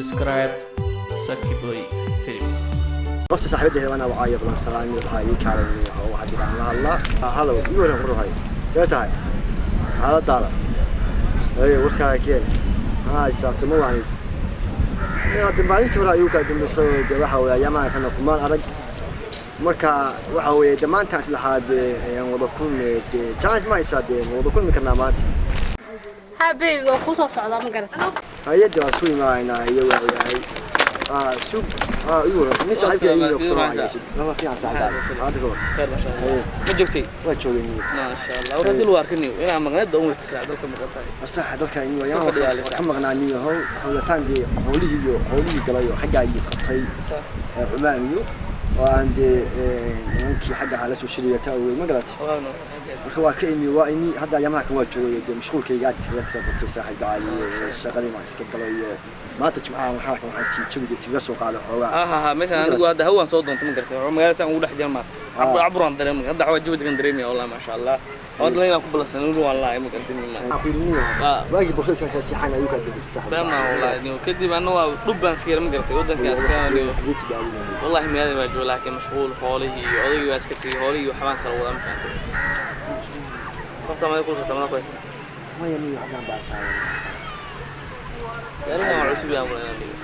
Subscribe Sakiboy Films. Horta saaxiibadeyda waan wacaayo balan salaami waxaa ii kaalinay oo waxaa jiraan la hadlaa. Halow, ii waran quruxay, see tahay xaaladaada? Haye, warkaaga keen. Haa, isaasuma waanid. Hadda maalintii hore ayuu kaa dambeysay. Dee waxa weeye ayaamaha kana kumaan arag. Marka waxa weeye dee maantaan islahaa dee aan wada kulmi, dee chance ma haysaa, dee ma wada kulmi karnaa maanta? Ha baby, waa kuu soo socdaa, ma garatay? Haye, dee waan su imaanaynaa iyo waayahay. Sug, ii waran nin saaxiibkay ii kusoo wacay. Sug, laba fiican saaxiibkaa hadda ka war. Khayr, ma sha Allah. Ma joogtay? Waa joogay. Maasha Allah. War haddii lagu arkinayo inaa maqneed u weystay saa dalka maqan tahay. Sax, dalka in Iska fadhiyaa waan lisa. ka maqnaa niyo how howlataan dee howlihii iyo howlihii galay oo xaggaa iyo qabtay cumaan iyo oo aan dee nimankii xagga ahaa la soo shiraya taa awey, ma garatay? Marka waa ka imi, waa imi hadda ayaamaha kan waa joogay. Dee mashquulkayga aad iskaga tira batay saaxiib gacaali, shaqadii baan iska galay iyo maanta jimcaha waxaa kan waxaan sii jawiga iskaga soo qaaday xoogaa. Ha ha, meeshaan anigu hadda hawaan soo doontay, ma garatay? Magaalada saan ugu dhex jira maartay. Caburaan dareemay hadda, waa jawigan dareemaya wallahi, maasha Allah. Hadda inaan ku balansan waan lahay, ma garatay? Waxaan ku yidhi niyo waagii boqol sano siixan ayuu kaa dambeysay saaxiib. Bama wallahi niyo kadib anna waa dhub baan iska yara, ma garatay? Wadanka iska niyo. Wallahi magaalada baa jooga, laakiin mashquul xoolihii iyo odaygii baa iska tegey, xoolihii waxbaan kala wadaa, ma fahamtay? Qofta mada kulka tamada ku haysta. Maya niyo, haddaan baa taagan. Gaarigan waa cusub yahay, mulana niyo.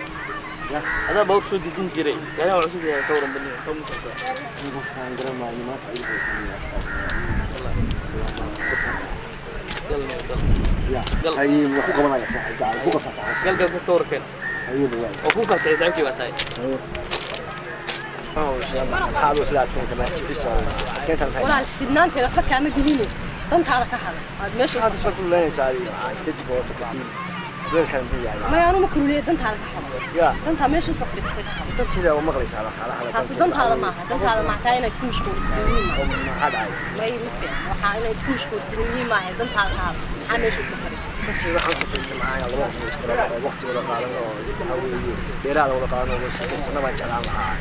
Adaa bawr soo dejin jiray, gaarigan waa cusub yahay, ka waran baniyo ka mutarta. Qofkaan garanaayo maanta igu haysan. Gal niyo, gal. Gal. Haye, waa ku qabanaya saaxiib gacal, ku qabtaa saaxiib. Gal gal, ka warkeen. Haye, waa. Oo kuu faatixay saaxiibkii baa tahay. Maxaad u isla adkaynaysaa? Ma sugaysaa adkaynta maxay? Walaal, shidnaanteeda waxba kaama geline, dantaada ka hada aad meesha Maxaad isla kululaynaysaa adiga? Istaji boorto tartiib, weelkan muxuu yahay? Maya, anuma kululiye, dantaada ka hada. Ya. Dantaa meesha usoo fadhiistay ka hada. Danteeda waa maqlaysaa marka ala. Taasu dantaada maaha, dantaada maaha. Taa inay isku mashquulisid muhiim maaha. Maxaa dhacay? May, ma fiicna waxaa inay isku mashquulisid muhiim maaha. Dantaada ka hada, maxaa meesha usoo fadhiistay? Danteeda waxaan usoo fadhiistay macaa laba qof oo isku oo waqti wada qaadan oo waxa weeye dheeraada wada qaadan oo sheekaysano baan jeclaan lahaa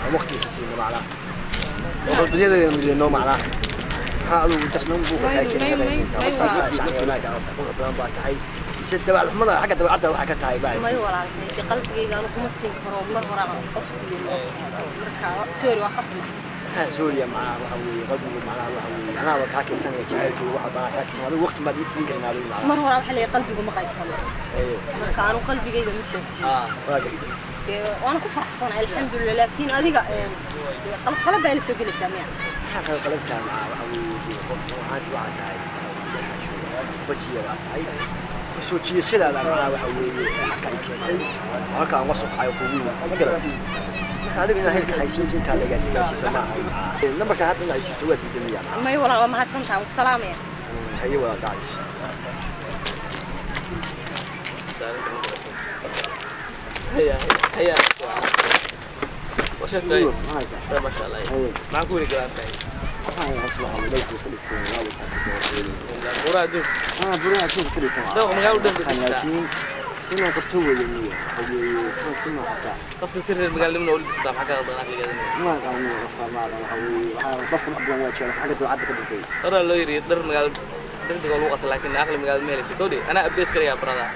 oo waqtigiisa siino macnaha oo qalbiyadeeda mideenno macnaha. Maxaa adigu intaas dhan buuqa kaa keenay? Qurux badan baa tahay mise dabaal xumada xagga dabeecadda waxaa ka tahay baa? May walaalkay, dee qalbigayga anu kuma siin karo, mar hore aan qof siiyo, ma ogtahay? Marka sorry, waa ka xuma. Maxaa suuriya macnaha? Waxa weeye qalbigu macnaha waxa weeye anaa waa kaa keensanaya jacaylkayga, waxa baa kaa keensanaya adigu waqti maad ii siin karin adigu macnaha. Mar hore waxaa leeyahay qalbigu ma qaybsano. Marka anu qalbigayga mid baan siiyey. Waa gartay. Dee waana ku faraxsanahay, alxamdulilah, laakiin adiga dee qalab qalab baa ila soo gelaysaa miya? Maxaa kala qalabtaa macnaha? Waxa weeye dee qof ahaanti waxaa tahay wajiya baa tahay, soo jiidashadaada macnaha waxa weeye halka ay keentay oo halka aan uga soo kaxayo kugu yimi, ma garatay? Marka adiga inaad helka haysiinta intaa lagaa gaarsiisa maaha. Nambarka hadda inaad siiso waa diidamiyaa. May walaal, waa mahadsantahay, waan ku salaamaya. Haye, waa gacayso. Haya haya, washa fay. Ma sha Allah, maxaa ku weli galaan tahay? Buraa adduunka. Buraha adduunka ka dhigtan. Dooq magaalo dhan bixisa. Laakiin inaan qabto weeye niyo waxa weeye sida si noocaasa. Qofta si reer magaalnimada u libistaa, maxaa ka qaldan aqligeeda? Ma aqaano qofta maada waxa weeye waxaa qofka wax badan waa jecel xagga dabeecadda ka dhintay. Horaa loo yiri dhar magaalo degdeg oo lagu qata, laakiin aqli magaalo ma helaysa kowdhi. Anaa update karayaa barada.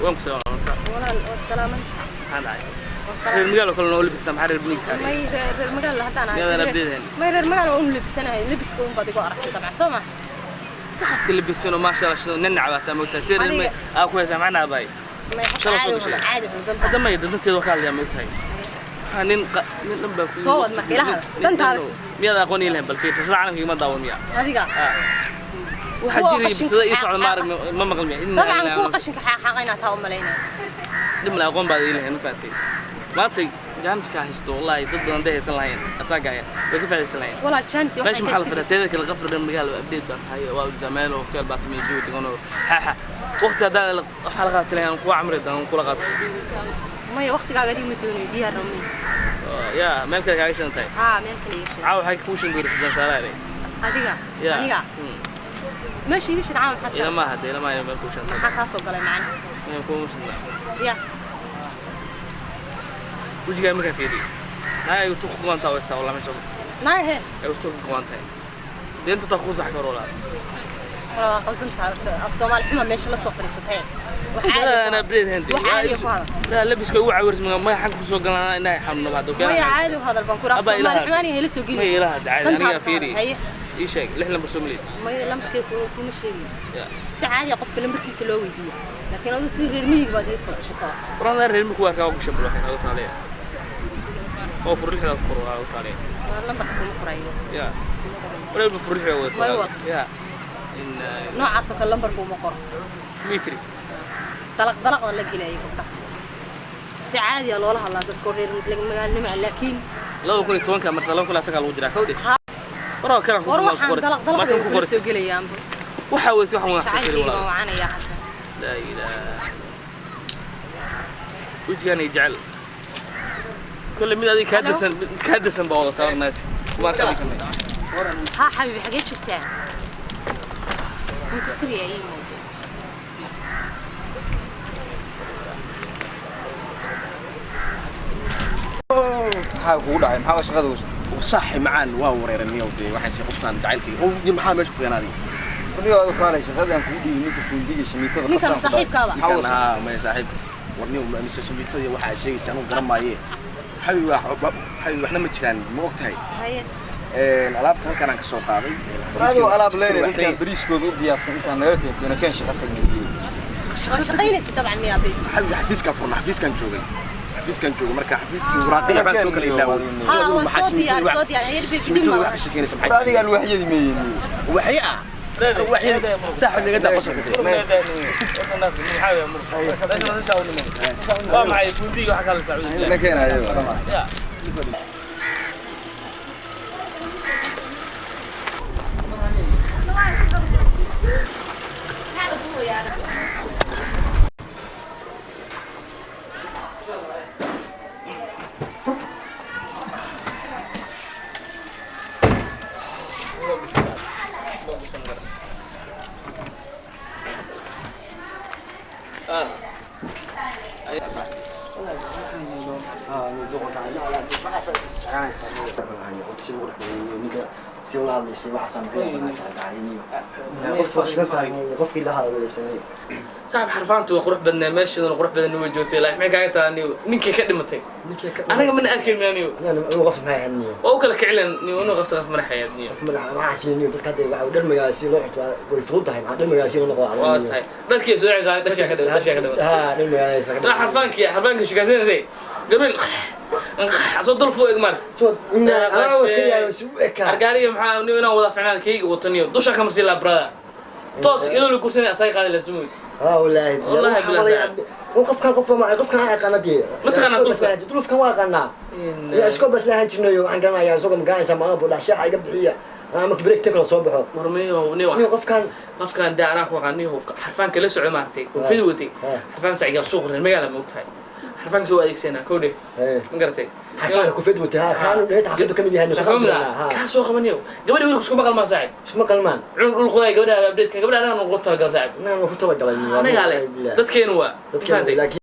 Waan ku soo marka. Walaal, waad salaaman. Maxaa dhacay? Waa Reer salaam. magaalo kale noo libistaa, maxaa reer miyiga? May, reer magaalo haddaan ahay. Miyaadan update-ayn? May, reer magaalo waan u labisanahay, labiska un baad igu aragtay dabcan, soo ma? Qofka labisan oo maasha Allah shido nanac baa taa moogtahay si reer Adiga- aa ku haysaa macnaa baay. May xataa Shalay soo caadi gashay. wada caadi wada Hadda dantaada. may danteeda waa ka hadlayaa moogtahay. Waxaa nin nin dhan baa ku Soo wad marka, ila hadal. Dantaada. Miyaad aqoon ii lahayn? Bal fiir shashada caalamka ima daawan miya? Adiga Waxaa Kuwa jiraya qashinka bisada ii socda xaaq- ma arag, ma maqal miya? Inna dabcan ilaaha kuwa qashinka xaaqaaqa inaad taa u malaynaya. Dhib male, aqoon baad ii lahayn, ma fahamtay? Maanta jaaniska haysto wallahi dad badan day haysan lahayn asaagaya way ka faa'idaysan lahayn. Walaal, jaanis iyo Meesha waxay maxaa la ka fadhiyaa? Teeda kale qafra dhan magaalo update baa tahay, waa ujeedaa meel oo hotel baa timi jawi tagan oo xaaxa waqti haddaan waxaa la qaatay aan kuwa camri daan kula qaato. Maya, waqtigaaga adiga ma doonayo, diyaar rami. Yaa meel kale kaaga shidan tahay? Haa, meel kale iga shid. Caawa waxay kuu shan goori sidaan saaraare. Adiga? Yaa. Aniga meesha iga shid caawa maxaad Ila ka maaha dee, ila maaha meel kuu shan. Maxaa kaa soo galay macna? Meel kuu shidnaa. Ya. Wejigaa markaa fiiriyo naag ay tu ku go'antaa u egtaa wallah meesha kasta. Naay he. Ay tu ku go'an tahay dee inta taa kuu sax karo walaa. Waa qaldantaa horta, af Soomaali xuma meesha la soo fadhiisatay. Wax caadi أنا بريد هندي. Wax caadi ku hadal. لا لبسك ugu cawirsan ma xag ku soo galaan indhaha xanuun baad Maya, caadi u hadal baan ku raab Abba, Soomaali ilaha. xumaan iyo la soo Ma gelin. ilaha caadi Dantaada aniga ku hadal. fiiri. Haye. Ii sheeg lix lambar Soomaali. Maya, lambarkee kuma sheegin. Ya. Si caadi ah qofka lambarkiisa loo weydiiyo, laakiin adigu sidii reer miyiga baad ii soo gashay ka hor. Quraan reer miku arkaa ugu shablo waxay ugu taaliya. Oo fur lixda ku qoro ugu taaliya. Waa lambarka kuma qorayo. Ya. Wareer fur lixda wada. Way wad. Ya. In Noocaas oo kale lambarka uma qoro. Mitri. Dalaq dalaqda la gelaya gabdhaha, si caadi ah loola hadlaa dadka oo reer magaalnimo ah, laakiin 2010 marsa 2020 lagu jiraa kawdhe. Ha. Waraa kalan ku War waxaan dalaq dalaq markan bay ku kula qoray. soo gelayaanba. Waxa weeyay waxaan wada Jacaylkayga baan wacanayaa hadda. La ilaha. Wejigaan ay jecel. Kulle mid adiga kaa Hello? dasan kaa dasan baa wada tabarnayd. Kuma ka Haa xabiibi, xagee joogtaa? Waan ku sugayaa, ii moodo. Maxaa kugu dhacay? Maxaa shaqada weysa? Saaxi macaan, waa wareeranay oo dee waxaan sii qoftaan jacaylkayga oo iyo maxaa meesha ku keenaaday? Aniga aad kaalay shaqadan kugu dhiibay ninka fuundiga shamiitada. Ninkan saaxiibkaaba. Ninkan haa, maya saaxiib, warniyo mise shamiitada iyo waxaa sheegaysa anuu garan maaye. Xabi waa xabi, waxna ma jiraan, ma og tahay? Haye. Alaabta halkan aan ka soo qaaday. Adoo alaab leenay dadkan bariiskooda u diyaarsan intaan naga keentayna keen shaqa tagnay. Waa shaqaynaysa dabcan miyaa baby? Xabi, xafiiskaan furna, xafiiskaan joogay, xafiiskaan joogay, marka xafiiskii waraaqihii baan soo kala ilaaway. Haa, waa soo diyaar, soo diyaar hayar baby, dhib Shamiitada ma wax ka sheekeynaysa War maxay? adiga alwaaxyadii meeyeen. Waxay ah waxay saaxib naga daa qosolka. Waa maxay fundiga waxa kala sacuudi? Na keenayo. Ya. Si ula hadlaysay waxaasaa qofkii la hadlaysanay. Saaxib, xarfaantu waa qurux badnaa, meeshadan qurux badan way joogtay, laakiin maxay kaaga tahay ninkii ka dhimatay? Aniga mana arkayn aniyo. Anigu qof maxay ahayd? Waa u kala kicilan niyo inuu qafta qaf madaxayaad niyo. Qof madax waxaa siliniyo dadka hadda waxa dhar magaalo si loo xirto way fudud tahay, maxaa dhar magaalo si loo noqdo. Waa tahay dharkii soo celisaa, dhashaa ka dhimatay, dhashaa ka dhimatay. Ha, dhar magaalo. Waa xarfaankii, xarfaankii shukaasanaysay gabriel soo dul fuu eg maarta. Soo inna ana wadkaya si u ekaa. Argaariga maxaa niyo inaan wada ficnaan kayga wataniyo dusha kama sii laa brother, toos iyadoo la kursanay asaga qaadi la sumuy. ها والله. والله بالله. وقف قف مع قف كان قناتي. ما تقنع طولفka. طولفka waa qanaa ya isko bas lahan jirnayo, waxaan garanayaa isagoo magaranaysa maama buu dhax shaaxa iga bixiya ama break take la soo baxo. Warmiyo niyo. Niyo qofkan. Qofkan daa anaa ku aqaaniyo xarfaanka la soco maartay koonfida watay, xarfaan saciga suuq reer magaala ma ogtahay, xarfaanka soo adeegsanaa kowdhe, ma garatay? Xarfaanka kufid watay ha kaanu dheet xafidu kamid yahay. Soo kamid ah kaa soo qabanayo gabadha wiilka isku maqal maan saaxib. Isma qalmaan. Cun dhul qoday gabadha update-ka gabadha anaa ugu talagal saaxib. Anaa ku talagalay. Anagaa leh, dadkeenu waa dadkeenu laakiin.